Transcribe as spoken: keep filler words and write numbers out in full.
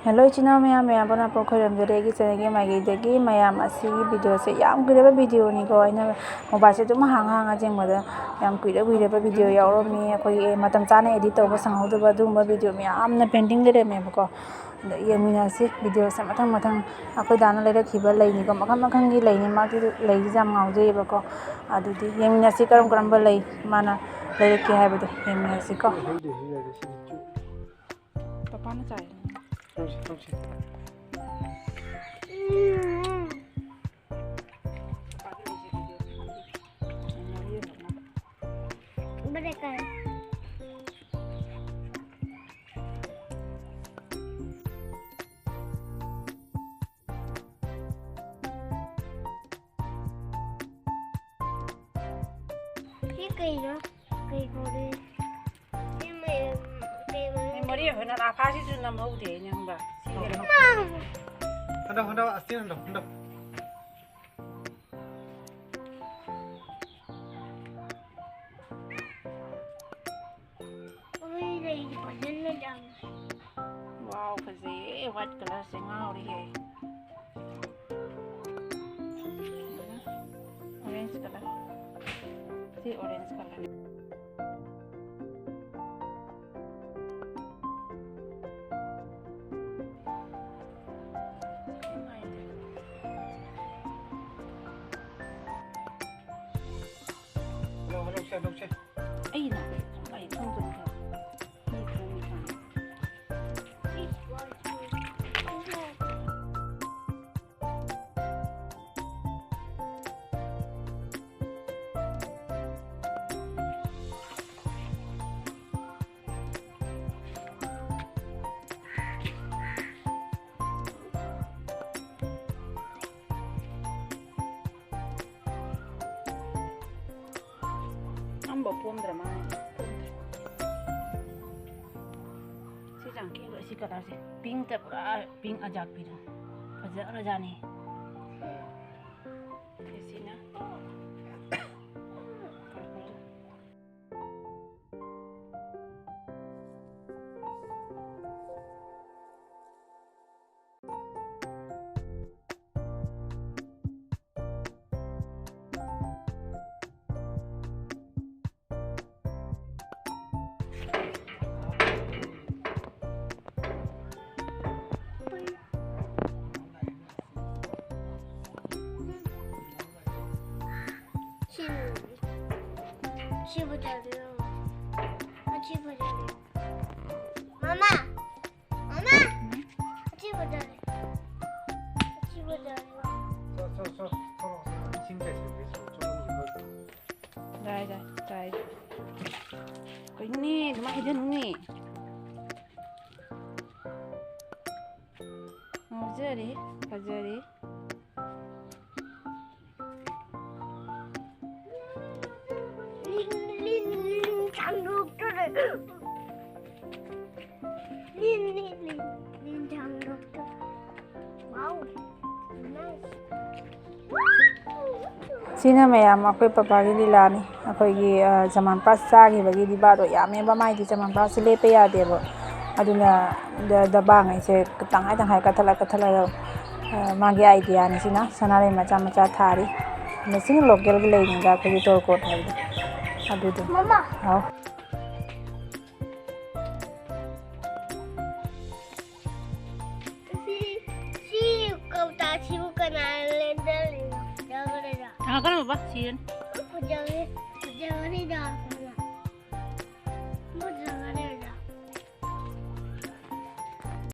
Hello ꯏꯆꯤꯟ ꯏꯅꯥꯎ ꯃꯌꯥꯝ, ꯃꯌꯥꯝ ꯄꯨꯝꯅꯃꯛꯄꯨ ꯈꯣꯏꯔꯝꯖꯔꯤ ꯑꯩꯒꯤ ꯆꯦꯅꯦꯜꯒꯤ ꯃꯥꯏꯀꯩꯗꯒꯤ꯫ ꯃꯌꯥꯝ ꯑꯁꯤꯒꯤ ꯚꯤꯗꯤꯑꯣꯁꯦ ꯌꯥꯝ ꯀꯨꯏꯔꯕ ꯚꯤꯗꯤꯑꯣꯅꯤꯀꯣ, ꯑꯩꯅ ꯃꯣꯕꯥꯏꯜꯁꯦ ꯑꯗꯨꯝ ꯍꯥꯡ ꯍꯥꯡꯉ ꯌꯦꯡꯕꯗ ꯌꯥꯝ ꯀꯨꯏꯔ ꯀꯨꯏꯔꯕ ꯚꯤꯗꯤꯑꯣ ꯌꯥꯎꯔꯝꯃꯤ꯫ ꯑꯩꯈꯣꯏꯒꯤ ꯃꯇꯝ ꯆꯥꯅ ꯑꯦꯗꯤꯠ ꯇꯧꯕ ꯁꯪꯍꯧꯗꯕ ꯑꯗꯨꯒꯨꯝꯕ ꯚꯤꯗꯤꯑꯣ ꯃꯌꯥꯝ ꯑꯃꯅ ꯄꯦꯟꯗꯤꯡ ꯂꯩꯔꯝꯃꯦꯕꯀꯣ꯫ ꯑꯗ ꯌꯦꯡꯃꯤꯟꯅꯁꯤ ꯚꯤꯗꯤꯑꯣꯁꯦ ꯃꯊꯪ ꯃꯊꯪ꯫ ꯑꯩꯈꯣꯏ ꯗꯥꯅ ꯂꯩꯔꯛꯈꯤꯕ ꯂꯩꯅꯤꯀꯣ, ꯃꯈꯜ ꯃꯈꯜꯒꯤ ꯂꯩꯅꯤ꯫ ꯃꯥꯗꯤ ꯂꯩꯁꯦ ꯌꯥꯝ ꯉꯥꯎꯖꯩꯌꯦꯕꯀꯣ꯫ ꯑꯗꯨꯗꯤ ꯌꯦꯡꯃꯤꯟꯅꯁꯤ ꯀꯔꯝ ꯀꯔꯝꯕ ꯂꯩ ꯃꯥꯅ ꯂꯩꯔꯛꯀꯦ ꯍꯥꯏꯕꯗꯣ ꯌꯦꯡꯃꯤꯟꯅꯁꯤꯀꯣ꯫ ꯄꯄꯥꯅ ꯆꯥꯏ꯫ ꯇꯧꯁꯤ, ꯇꯧꯁꯤ꯫ ꯁꯤ ꯀꯩꯅꯣ? ꯀꯩ ꯍꯧꯔꯦ? ꯁꯤ ꯃ-, ꯀꯩ ꯃ-, ꯃꯤ ꯃꯔꯤ ꯍꯣꯏꯅ ꯂꯥꯐꯥꯁꯤꯁꯨ ꯅꯝꯍꯧꯗꯦ ꯑꯩꯅ ꯈꯪꯕ꯭ꯔꯥ? ꯁꯤ ꯀꯩꯅꯣ? ꯍꯟꯗꯛ, ꯍꯟꯗꯛ, ꯑꯁꯤ ꯍꯟꯗꯛ, ꯍꯟꯗꯛ꯫ ꯎꯏ, ꯂꯩ ꯐꯖꯅ ꯌꯥꯝ꯫ ꯋꯥꯎ, ꯐꯖꯩꯌꯦ, white colourꯁꯦ ꯉꯥꯎꯔꯤꯍꯦ꯫ Orange colour꯫ ꯁꯤ orange colour꯫ ꯍꯜꯂꯣ, ꯍꯜꯂꯣ, ꯁꯦ, ꯍꯜꯂꯣ, ꯁꯦ꯫ ꯑꯩꯅ, ꯑꯩ ꯊꯣꯡ ꯆꯪꯈ꯭ꯔꯕ? ꯑꯩ ꯊꯣꯡ ꯆꯪꯈ꯭ꯔꯕ? ꯑꯝꯕ ꯄꯣꯝꯗ꯭ꯔ ꯃꯥꯜꯂꯦ꯫ ꯄꯣꯝꯗ꯭ꯔꯦ꯫ ꯁꯤ ꯌꯥꯝ ꯀꯦꯡꯗ꯭ꯔꯣ? ꯁꯤ colourꯁꯦ꯫ Pinkꯇ ꯄꯨꯔꯥ pink ꯑꯖꯥꯛꯄꯤꯗꯣ꯫ ꯐꯖꯈ꯭ꯔꯖꯥꯠꯅꯤ꯫ ꯁꯤꯅ purple꯫ ꯁꯤ ꯐꯖꯔꯦ꯫ ꯑꯁꯤ ꯐꯖꯔꯦ꯫ ꯃꯃꯥ! ꯃꯃꯥ! ꯑꯁꯤ ꯐꯖꯔꯦ꯫ ꯑꯁꯤ ꯐꯖꯔꯦ꯫ ꯆꯣ, ꯆꯣ, ꯆꯣ, ꯆꯣ, ꯏꯁꯤꯡ ꯆꯥꯏꯁꯤꯟꯒꯦ, ꯆꯣ, ꯆꯣ, ꯆꯣ꯫ ꯌꯥꯏ, ꯌꯥꯏ, ꯌꯥꯏ꯫ ꯀꯩꯅꯣꯅꯦ, ꯑꯗꯨꯃꯥꯏ ꯍꯩꯖꯟꯅꯨꯅꯦ꯫ ꯉꯥꯎꯖꯔꯦ, ꯐꯖꯔꯦ꯫ ꯂꯤꯟ, ꯂꯤꯟ, ꯂꯤꯟ ꯁꯥꯡꯗꯣꯛꯇꯣꯔꯦ꯫ ꯂꯤꯟ, ꯂꯤꯟ, ꯂꯤꯟ, ꯂꯤꯟ ꯁꯥꯡꯗꯣꯛꯇꯣꯔꯦ꯫ Wow, nice. Wow! ꯁꯤꯅ ꯃꯌꯥꯝ ꯑꯩꯈꯣꯏ ꯄꯄꯥꯒꯤ ꯂꯤꯂꯥꯅꯤ꯫ ꯑꯩꯈꯣꯏꯒꯤ, ꯑ, ꯆꯃꯟꯄ꯭ꯔꯥꯁ ꯆꯥꯈꯤꯕꯒꯤ ꯗꯤꯕꯥꯗꯣ ꯌꯥꯝꯃꯦꯕ, ꯃꯥꯏꯗꯤ ꯆꯃꯟꯄ꯭ꯔꯥꯁꯁꯦ ꯂꯦꯞꯄ ꯌꯥꯗꯦꯕ꯫ ꯑꯗꯨꯅ ꯗ-, ꯗꯕꯥꯉꯩꯁꯦ ꯇꯪꯈꯥꯏ ꯇꯪꯈꯥꯏ ꯀꯠꯊꯠꯂ ꯀꯠꯊꯠꯂꯒ, ꯑ, ꯃꯥꯒꯤ ꯑꯥꯏꯗꯤꯌꯥꯅꯤ ꯁꯤꯅ꯫ ꯁꯅꯥꯔꯩ ꯃꯆꯥ ꯃꯆꯥ ꯊꯥꯔꯤ꯫ ꯃꯁꯤꯅ ꯂꯣꯀꯦꯜꯒꯤ ꯂꯩꯅꯤꯗ, ꯑꯩꯈꯣꯏꯒꯤ ꯇꯣꯔꯀꯣꯠ ꯍꯥꯏꯕꯗꯣ꯫ ꯑꯗꯨꯗꯣ꯫ ꯃꯃꯥ! ꯍꯥꯎ꯫ ꯁꯤ, ꯁꯤ ꯀꯧꯇꯥꯁꯤꯕꯨ ꯀꯅꯥꯅ ꯂꯦꯟꯗꯔꯤꯅꯣ? ꯐꯖꯒꯗ꯭ꯔꯥ? ꯊꯥꯡꯒꯠꯀꯅꯨ ꯕꯕꯥ, ꯁꯤꯔꯅꯤ꯫ ꯐꯖꯔꯦ, ꯐꯖꯔꯅꯤꯗ꯫